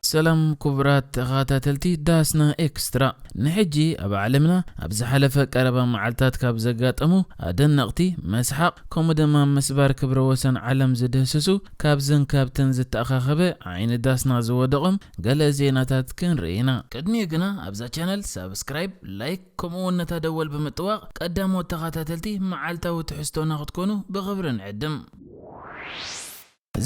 ሰላም ክቡራት ተኸታተልቲ ዳስና ኤክስትራ። ንሕጂ ኣብ ዓለምና ኣብ ዝሓለፈ ቀረባ መዓልታት ካብ ዘጋጠሙ ኣደነቕቲ መስሓቕ፣ ከምኡ ድማ ምስባር ክብረ ወሰን ዓለም ዝድህስሱ ካብዝን ካብትን ዝተኣኻኸበ ዓይኒ ዳስና ዝወደቖም ገለ ዜናታት ክንርኢ ኢና። ቅድሚኡ ግና ኣብዛ ቻነል ሳብስክራይብ፣ ላይክ፣ ከምኡ እውን ነታ ደወል ብምጥዋቕ ቀዳሞት ተኸታተልቲ መዓልታዊ ትሕዝቶና ክትኮኑ ብኽብሪ ንዕድም።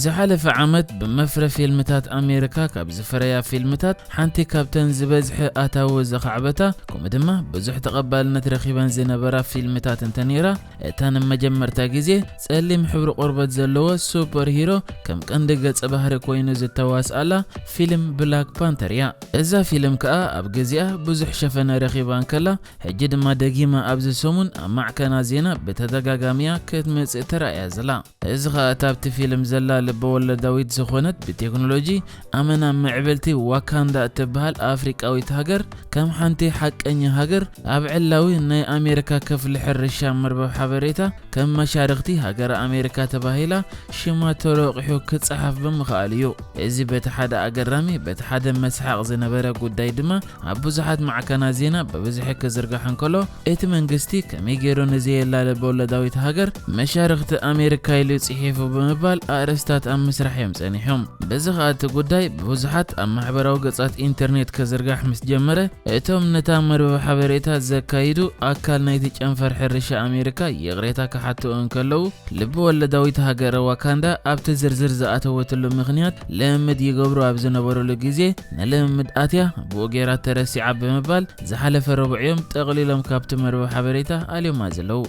ዝሓለፈ ዓመት ብመፍረ ፊልምታት ኣሜሪካ ካብ ዝፈረያ ፊልምታት ሓንቲ ካብተን ዝበዝሐ ኣታዊ ዘኻዕበታ፣ ከምኡ ድማ ብዙሕ ተቐባልነት ረኺበን ዝነበራ ፊልምታት እንተነይራ፣ እታ ንመጀመርታ ግዜ ጸሊም ሕብሪ ቆርበት ዘለዎ ሱፐር ሂሮ ከም ቀንዲ ገጸ ባህሪ ኮይኑ ዝተዋስኣላ ፊልም ብላክ ፓንተር እያ። እዛ ፊልም ከኣ ኣብ ግዜኣ ብዙሕ ሸፈነ ረኺባ እንከላ፣ ሕጂ ድማ ደጊማ ኣብዚ ሰሙን ኣብ ማዕከና ዜና ብተደጋጋሚ እያ ክትመጽእ ተራእያ ዘላ። እዚ ኸኣ እታ ኣብቲ ፊልም ዘላ ልበወለዳዊት ዝኾነት ብቴክኖሎጂ ኣመና ምዕብልቲ ዋካንዳ እትበሃል ኣፍሪቃዊት ሃገር ከም ሓንቲ ሓቀኛ ሃገር ኣብ ዕላዊ ናይ ኣሜሪካ ክፍሊ ሕርሻ መርበብ ሓበሬታ ከም መሻርኽቲ ሃገረ ኣሜሪካ ተባሂላ ሽማ ተረቂሑ ክጸሓፍ ብምኽኣሉ እዩ። እዚ በቲ ሓደ ኣገራሚ፣ በቲ ሓደ መስሓቕ ዝነበረ ጉዳይ ድማ ኣብ ብዙሓት ማዕከናት ዜና ብብዝሒ ክዝርጋሕ እንከሎ፣ እቲ መንግስቲ ከመይ ገይሩ ንዘየላ ልበወለዳዊት ሃገር መሻርኽቲ ኣሜሪካ ኢሉ ጽሒፉ ብምባል ኣርእስታት ኣብ ምስራሕ እዮም ጸኒሖም። በዚ ኸኣ እቲ ጉዳይ ብብዙሓት ኣብ ማሕበራዊ ገጻት ኢንተርኔት ክዝርጋሕ ምስ ጀመረ፣ እቶም ነታ መርበብ ሓበሬታ ዘካይዱ ኣካል ናይቲ ጨንፈር ሕርሻ ኣሜሪካ ይቕሬታ ክሓትኡ እንከለዉ፣ ልቢ ወለዳዊት ሃገረ ዋካንዳ ኣብቲ ዝርዝር ዝኣተወትሉ ምኽንያት፣ ልምምድ ይገብሩ ኣብ ዝነበሩሉ ግዜ ንልምምድ ኣትያ ብኡ ገይራ ተረሲዓ ብምባል ዝሓለፈ ረቡዕ እዮም ጠቕሊሎም ካብቲ መርበብ ሓበሬታ ኣልዮማ ዘለዉ።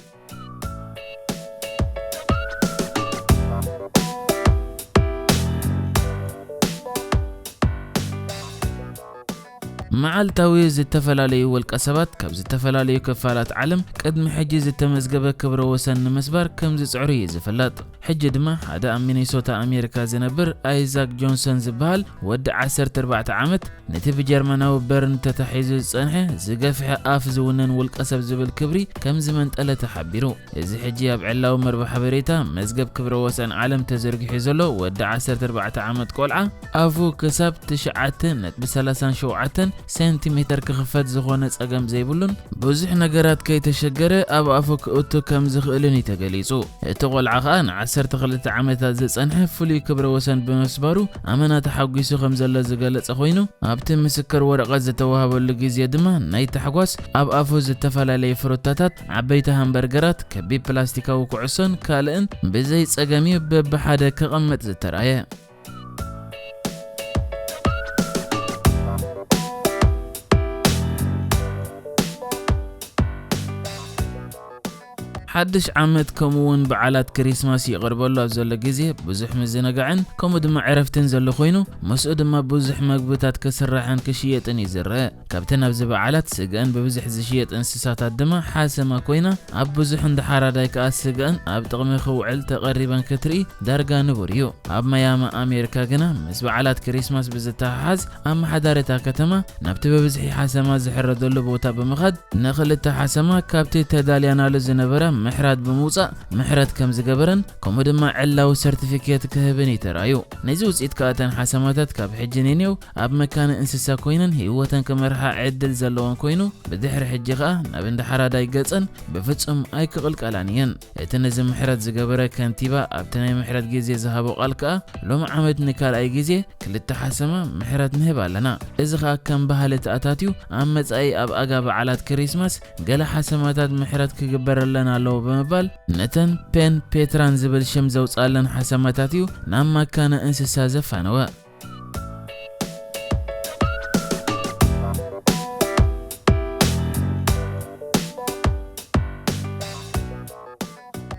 መዓልታዊ ዝተፈላለዩ ውልቀ ሰባት ካብ ዝተፈላለዩ ክፋላት ዓለም ቅድሚ ሕጂ ዝተመዝገበ ክብረ ወሰን ንምስባር ከም ዝጽዕሩ እዩ ዝፍለጥ። ሕጂ ድማ ሓደ ኣብ ሚኔሶታ ኣሜሪካ ዝነብር ኣይዛክ ጆንሰን ዝበሃል ወዲ ዓሰርተ ኣርባዕተ ዓመት ነቲ ብጀርመናዊ በርን ተታሒዙ ዝጸንሐ ዝገፍሐ ኣፍ ዝውነን ውልቀ ሰብ ዝብል ክብሪ ከም ዝመንጠለ ተሓቢሩ። እዚ ሕጂ ኣብ ዕላዊ መርበብ ሓበሬታ መዝገብ ክብረ ወሰን ዓለም ተዘርጊሑ ዘሎ ወዲ ዓሰርተ ኣርባዕተ ዓመት ቆልዓ ኣፉ ክሳብ ትሽዓተ ነጥቢ ሰላሳን ሸውዓተን ሴንቲሜተር ክኽፈት ዝኾነ ጸገም ዘይብሉን ብዙሕ ነገራት ከይተሸገረ ኣብ ኣፉ ክእቱ ከም ዝኽእልን እዩ ተገሊጹ። እቲ ቆልዓ ኸኣ ንዓሰርተ ክልተ ዓመታት ዝጸንሐ ፍሉይ ክብረ ወሰን ብምስባሩ ኣመና ተሓጒሱ ከም ዘሎ ዝገለጸ ኮይኑ፣ ኣብቲ ምስክር ወረቐት ዝተዋህበሉ ግዜ ድማ ናይ ታሕጓስ ኣብ ኣፉ ዝተፈላለየ ፍሩታታት፣ ዓበይቲ ሃምበርገራት፣ ከቢብ ፕላስቲካዊ ኩዕሶን ካልእን ብዘይ ጸገም እዩ በብሓደ ክቐመጥ ዝተራእየ። ሓድሽ ዓመት ከምኡ እውን በዓላት ክሪስማስ ይቕርበሉ ኣብ ዘሎ ግዜ ብዙሕ ምዝንጋዕን ከምኡ ድማ ዕረፍትን ዘሎ ኮይኑ፣ ምስኡ ድማ ብዙሕ መግብታት ክስራሕን ክሽየጥን እዩ ዝረአ። ካብተን ኣብዚ በዓላት ስግኣን ብብዝሒ ዝሽየጥ እንስሳታት ድማ ሓሰማ ኮይና፣ ኣብ ብዙሕ እንዳ ሓራዳይ ከኣ ስግኣን ኣብ ጥቕሚ ክውዕል ተቐሪበን ክትርኢ ዳርጋ ንቡር እዩ። ኣብ ማያሚ ኣሜሪካ ግና ምስ በዓላት ክሪስማስ ብዝተሓሓዝ ኣመሓዳሪ እታ ከተማ ናብቲ ብብዝሒ ሓሰማ ዝሕረደሉ ቦታ ብምኻድ ንኽልተ ሓሰማ ካብቲ ተዳልያናሉ ዝነበረ ምሕራድ ብምውጻእ ምሕረት ከም ዝገበረን ከምኡ ድማ ዕላዊ ሰርቲፊኬት ክህብን እዩ ተራእዩ። ነዚ ውጽኢት ከኣ እተን ሓሰማታት ካብ ሕጂ ንኔው ኣብ መካነ እንስሳ ኮይነን ህይወተን ክመርሓ ዕድል ዘለወን ኮይኑ ብድሕሪ ሕጂ ከኣ ናብ እንዳ ሓራዳይ ገጸን ብፍጹም ኣይክቕልቀላን እየን። እቲ ነዚ ምሕረት ዝገበረ ከንቲባ ኣብቲ ናይ ምሕረት ግዜ ዝሃቦ ቃል ከኣ ሎሚ ዓመት ንካልኣይ ግዜ ክልተ ሓሰማ ምሕረት ንህብ ኣለና። እዚ ኸኣ ከም ባህሊ ተኣታትዩ ኣብ መጻኢ ኣብ ኣጋ በዓላት ክሪስማስ ገለ ሓሰማታት ምሕረት ክግበረለን ኣለዎ ብምባል ነተን ፔን ፔትራን ዝብል ሽም ዘውጽኣለን ሓሰማታት እዩ ናብ መካነ እንስሳ ዘፋነወ።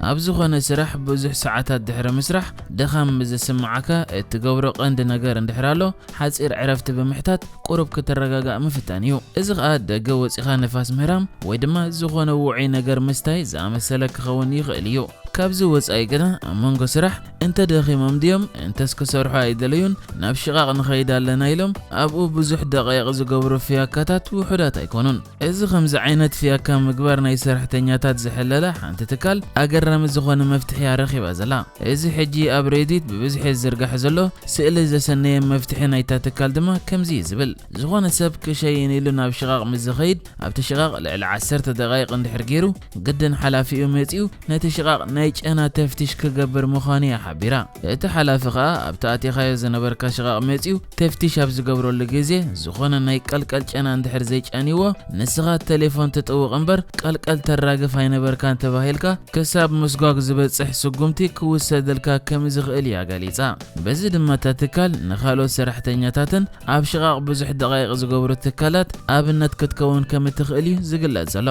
ኣብ ዝኾነ ስራሕ ብዙሕ ሰዓታት ድሕሪ ምስራሕ ድኻም ምስ ዝስምዓካ እትገብሮ ቀንዲ ነገር እንድሕር ኣሎ ሓጺር ዕረፍቲ ብምሕታት ቁሩብ ክትረጋጋእ ምፍታን እዩ። እዚ ኸኣ ደገ ወጺኻ ንፋስ ምህራም ወይ ድማ ዝኾነ ውዑይ ነገር ምስታይ ዝኣመሰለ ክኸውን ይኽእል እዩ። ካብዚ ወጻኢ ግና ኣብ መንጎ ስራሕ እንተ ደኺሞም ድዮም እንተስ ክሰርሑ ኣይደለዩን ናብ ሽቓቕ ንኸይድ ኣለና ኢሎም ኣብኡ ብዙሕ ደቓይቕ ዝገብሩ ፍያካታት ውሑዳት ኣይኮኑን። እዚ ከምዚ ዓይነት ፍያካ ምግባር ናይ ሰራሕተኛታት ዝሕለላ ሓንቲ ትካል ኣገራሚ ዝኾነ መፍትሒ እያ ረኺባ ዘላ። እዚ ሕጂ ኣብ ሬዲት ብብዝሒ ዝዝርጋሕ ዘሎ ስእሊ ዘሰነየ መፍትሒ ናይታ ትካል ድማ ከምዚ እዩ ዝብል። ዝኾነ ሰብ ክሸይን ኢሉ ናብ ሽቓቕ ምስ ዝኸይድ ኣብቲ ሽቓቕ ልዕሊ ዓሰርተ ደቓይቕ እንድሕር ገይሩ ግድን ሓላፊኡ መጺኡ ነቲ ሽቓቕ ናይ ጨና ተፍትሽ ክገብር ምዃኑ እያ ሓቢራ። እቲ ሓላፊ ከኣ ኣብቲ ኣቲኻዮ ዝነበርካ ሽቓቕ መጺኡ ተፍትሽ ኣብ ዝገብረሉ ግዜ ዝኾነ ናይ ቀልቀል ጨና እንድሕር ዘይጫንዎ ንስኻ ተሌፎን ትጥውቕ እምበር ቀልቀል ተራግፍ ኣይነበርካን ተባሂልካ ክሳብ ምስጓግ ዝበጽሕ ስጉምቲ ክውሰደልካ ከም ዝኽእል እያ ገሊጻ። በዚ ድማ እታ ትካል ንኻልኦት ሰራሕተኛታትን ኣብ ሽቓቕ ብዙሕ ደቓይቕ ዝገብሩ ትካላት ኣብነት ክትከውን ከም እትኽእል እዩ ዝግለጽ ዘሎ።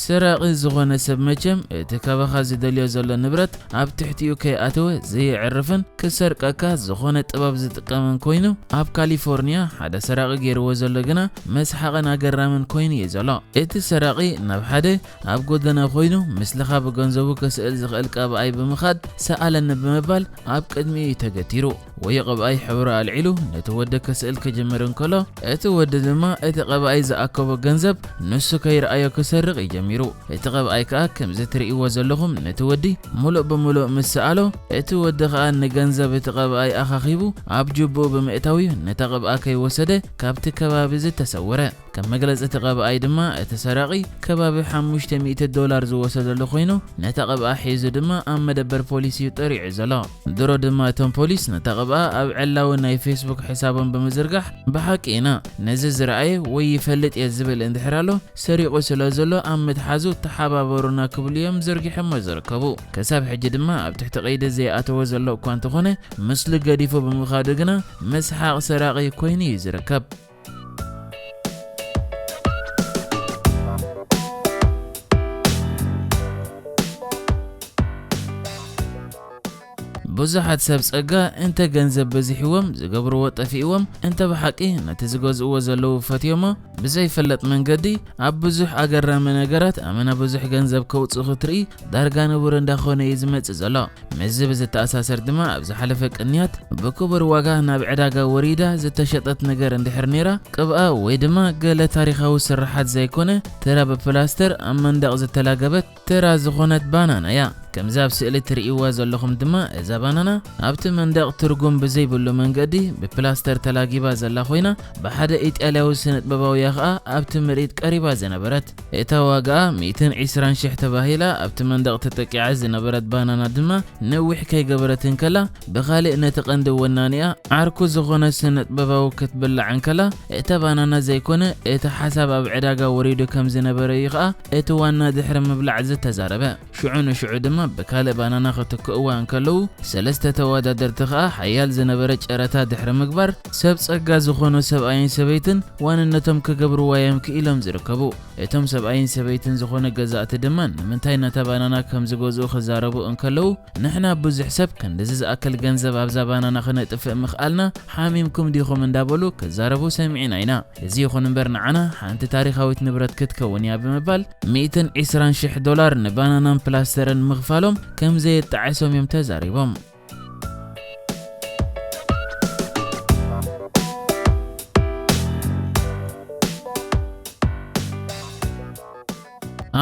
ሰራቒ ዝኾነ ሰብ መቸም እቲ ካባኻ ዝደልዮ ዘሎ ንብረት ኣብ ትሕቲኡ ከይኣተወ ዘየዕርፍን ክሰርቀካ ዝኾነ ጥበብ ዝጥቀምን ኮይኑ፣ ኣብ ካሊፎርኒያ ሓደ ሰራቒ ገይርዎ ዘሎ ግና መስሓቕን ኣገራምን ኮይኑ እዩ ዘሎ። እቲ ሰራቒ ናብ ሓደ ኣብ ጎደና ኮይኑ ምስልኻ ብገንዘቡ ክስእል ዝኽእል ቀብኣይ ብምኻድ ሰኣለኒ ብምባል ኣብ ቅድሚኡ እዩ ተገቲሩ። ወዮ ቀብኣይ ሕብሩ ኣልዒሉ ነቲ ወዲ ክስእል ክጅምር እንከሎ፣ እቲ ወዲ ድማ እቲ ቀብኣይ ዝኣከቦ ገንዘብ ንሱ ከይረኣዮ ክሰርቕ እዩ ጀሚሩ። እቲ ቀብኣይ ከኣ ከምዚ ትርእይዎ ዘለኹም ነቲ ወዲ ሙሉእ ብሙሉእ ምስ ሰኣሎ፣ እቲ ወዲ ከኣ ንገንዘብ እቲ ቀብኣይ ኣኻኺቡ ኣብ ጅብኡ ብምእታው እዩ ነታ ቀብኣ ከይወሰደ ካብቲ ከባቢ ዝተሰወረ። ከም መግለጺ እቲ ቀብኣይ ድማ እቲ ሰራቒ ከባቢ ሓሙሽተ ሚእቲ ዶላር ዝወሰደሉ ኮይኑ ነታ ቀብኣ ሒዙ ድማ ኣብ መደበር ፖሊስ እዩ ጠሪዑ ዘሎ። ድሮ ድማ እቶም ፖሊስ ነታ ቀብኣ ኣብ ዕላዊ ናይ ፌስቡክ ሕሳቦም ብምዝርጋሕ ብሓቂ ኢና ነዚ ዝረኣየ ወይ ይፈልጥ እየ ዝብል እንድሕር ኣሎ ሰሪቑ ስለ ዘሎ ኣብ ምትሓዙ ተሓባበሩና ክብሉ እዮም ዘርጊሖሞ ዝርከቡ። ክሳብ ሕጂ ድማ ኣብ ትሕቲ ቀይዲ ዘይኣተወ ዘሎ እኳ እንተኾነ ምስሉ ገዲፉ ብምኻዱ ግና መስሓቕ ሰራቒ ኮይኑ እዩ ዝርከብ። ብዙሓት ሰብ ጸጋ እንተ ገንዘብ በዚሕዎም ዝገብርዎ ጠፊእዎም እንተ ብሓቂ ነቲ ዝገዝእዎ ዘለዉ ፈትዮሞ ብዘይፈለጥ መንገዲ ኣብ ብዙሕ ኣገራሚ ነገራት ኣመና ብዙሕ ገንዘብ ከውጽኡ ክትርኢ ዳርጋ ንቡር እንዳኾነ እዩ ዝመጽእ ዘሎ። ምስዚ ብዝተኣሳሰር ድማ ኣብ ዝሓለፈ ቅንያት ብክቡር ዋጋ ናብ ዕዳጋ ወሪዳ ዝተሸጠት ነገር እንድሕር ነይራ ቅብኣ ወይ ድማ ገለ ታሪኻዊ ስርሓት ዘይኮነ ተራ ብፕላስተር ኣብ መንደቕ ዝተላገበት ተራ ዝኾነት ባናና እያ። ከምዚ ኣብ ስእሊ ትርእይዋ ዘለኹም ድማ እዛ ባናና ኣብቲ መንደቕ ትርጉም ብዘይብሉ መንገዲ ብፕላስተር ተላጊባ ዘላ ኮይና ብሓደ ኢጣልያዊ ስነጥበባውያ ኸኣ ኣብቲ ምርኢት ቀሪባ ዝነበረት። እታ ዋጋኣ ሚእትን ዕስራን ሽሕ ተባሂላ ኣብቲ መንደቕ ተጠቂዓ ዝነበረት ባናና ድማ ነዊሕ ከይገበረት እንከላ ብኻልእ ነቲ ቀንዲ ወናኒኣ ዓርኩ ዝኾነ ስነጥበባዊ ክትብላዕ እንከላ እታ ባናና ዘይኮነ እቲ ሓሳብ ኣብ ዕዳጋ ወሪዱ ከም ዝነበረ እዩ ኸኣ እቲ ዋና ድሕሪ ምብላዕ ዝተዛረበ። ሽዑ ንሽዑ ድማ ብካልእ ባናና ክትክእዋ እንከለዉ ሰለስተ ተወዳደርቲ ኸኣ ሓያል ዝነበረ ጨረታ ድሕሪ ምግባር ሰብ ጸጋ ዝኾኑ ሰብኣይን ሰበይትን ዋንነቶም ክገብርዋ እዮም ክኢሎም ዝርከቡ። እቶም ሰብኣይን ሰበይትን ዝኾነ ገዛእቲ ድማ ንምንታይ ነታ ባናና ከም ዝገዝኡ ክዛረቡ እንከለዉ ንሕና ብዙሕ ሰብ ክንድዚ ዝኣክል ገንዘብ ኣብዛ ባናና ክነጥፍእ ምኽኣልና ሓሚምኩም ዲኹም እንዳበሉ ክዛረቡ ሰሚዕና ኢና። እዚ ይኹን እምበር ንዓና ሓንቲ ታሪኻዊት ንብረት ክትከውን እያ ብምባል ሚእትን ዕስራን ሽሕ ዶላር ንባናናን ፕላስተርን ምኽፋሎም ከም ዘየጣዕሶም እዮም ተዛሪቦም።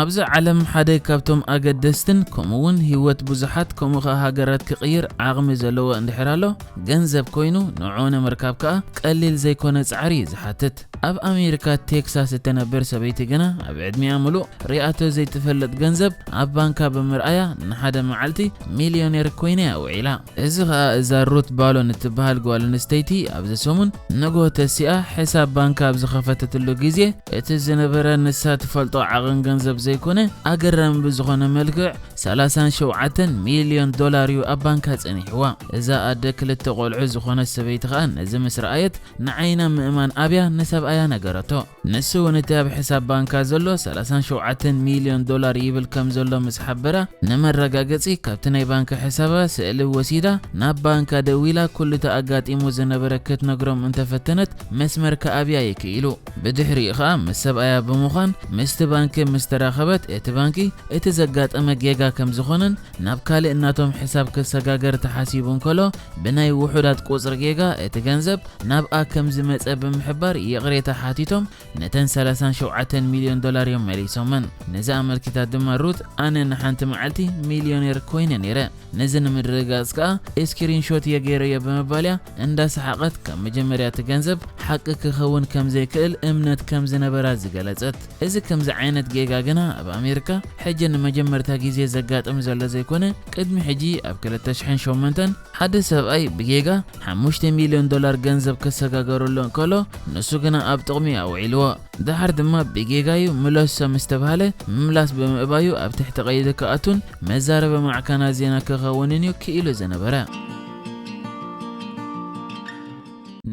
ኣብዚ ዓለም ሓደ ካብቶም ኣገደስትን ከምኡ እውን ህይወት ብዙሓት ከምኡ ኸኣ ሃገራት ክቕይር ዓቕሚ ዘለዎ እንድሕር ኣሎ ገንዘብ ኮይኑ ንዕኡ ንምርካብ ከኣ ቀሊል ዘይኮነ ጻዕሪ እዩ ዝሓትት። ኣብ ኣሜሪካ ቴክሳስ እትነብር ሰበይቲ ግና ኣብ ዕድሚኣ ምሉእ ሪኣቶ ዘይትፈልጥ ገንዘብ ኣብ ባንካ ብምርኣያ ንሓደ መዓልቲ ሚልዮኔር ኮይና እያ ውዒላ። እዚ ኸኣ እዛ ሩት ባሎን እትበሃል ጓል ኣንስተይቲ ኣብዚ ሰሙን ንግሆ ተሲኣ ሕሳብ ባንካ ኣብ ዝኸፈተትሉ ግዜ እቲ ዝነበረ ንሳ ትፈልጦ ዓቕን ገንዘብ ዘይኮነ ኣገራሚ ብዝኾነ መልክዕ ሰላሳን ሸውዓተን ሚልዮን ዶላር እዩ ኣብ ባንካ ጸኒሕዋ። እዛ ኣደ ክልተ ቆልዑ ዝኾነት ሰበይቲ ከኣ ነዚ ምስ ረኣየት ንዓይና ምእማን ኣብያ ንሰብኣያ ነገረቶ። ንሱ እውን እቲ ኣብ ሕሳብ ባንካ ዘሎ ሰላሳን ሸውዓተን ሚልዮን ዶላር ይብል ከም ዘሎ ምስ ሓበራ፣ ንመረጋገጺ ካብቲ ናይ ባንክ ሕሳባ ስእሊ ወሲዳ ናብ ባንካ ደዊላ ኩሉ እቲ ኣጋጢሙ ዝነበረ ክትነግሮም እንተፈተነት መስመር ክኣብያ ይክኢሉ። ብድሕሪኡ ኸኣ ምስ ሰብኣያ ብምዃን ምስቲ ባንኪ ምስ ተራኸበት እቲ ባንኪ እቲ ዘጋጠመ ጌጋ ከም ዝኾነን ናብ ካልእ እናቶም ሕሳብ ክሰጋገር ተሓሲቡ እንከሎ ብናይ ውሑዳት ቁጽሪ ጌጋ እቲ ገንዘብ ናብኣ ከም ዝመጸ ብምሕባር ይቕሬታ ሓቲቶም ነተን ሰላሳን ሸውዓተን ሚልዮን ዶላር እዮም መሊሶመን። ነዚ ኣመልኪታ ድማ ሩት ኣነ ንሓንቲ መዓልቲ ሚልዮኔር ኮይነ ነይረ። ነዚ ንምርግጋጽ ከኣ ስክሪንሾት እየ ገይረዮ ብምባል እያ እንዳሰሓቐት ካብ መጀመርያ እቲ ገንዘብ ሓቂ ክኸውን ከም ዘይክእል እምነት ከም ዝነበራ ዝገለጸት። እዚ ከምዚ ዓይነት ጌጋ ግና ኣብ ኣሜሪካ ሕጂ ንመጀመርታ ግዜ ዘጋጥም ዘሎ ዘይኮነ ቅድሚ ሕጂ ኣብ ክልተ ሽሕን ሸሞንተን ሓደ ሰብኣይ ብጌጋ ሓሙሽተ ሚልዮን ዶላር ገንዘብ ክሰጋገረሉ እንከሎ ንሱ ግና ኣብ ጥቕሚ ኣውዒልዎ። ደሓር ድማ ብጌጋዩ ምለሶ ምስ ተባህለ ምምላስ ብምእባዩ ኣብ ትሕቲ ቀይዲ ክኣቱን መዛረቢ ማዕከናት ዜና ክኸውንን እዩ ክኢሉ ዝነበረ።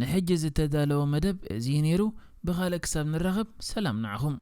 ንሕጂ ዝተዳለወ መደብ እዚ እዩ ነይሩ። ብኻልእ ክሳብ ንራኸብ ሰላም ንዓኹም።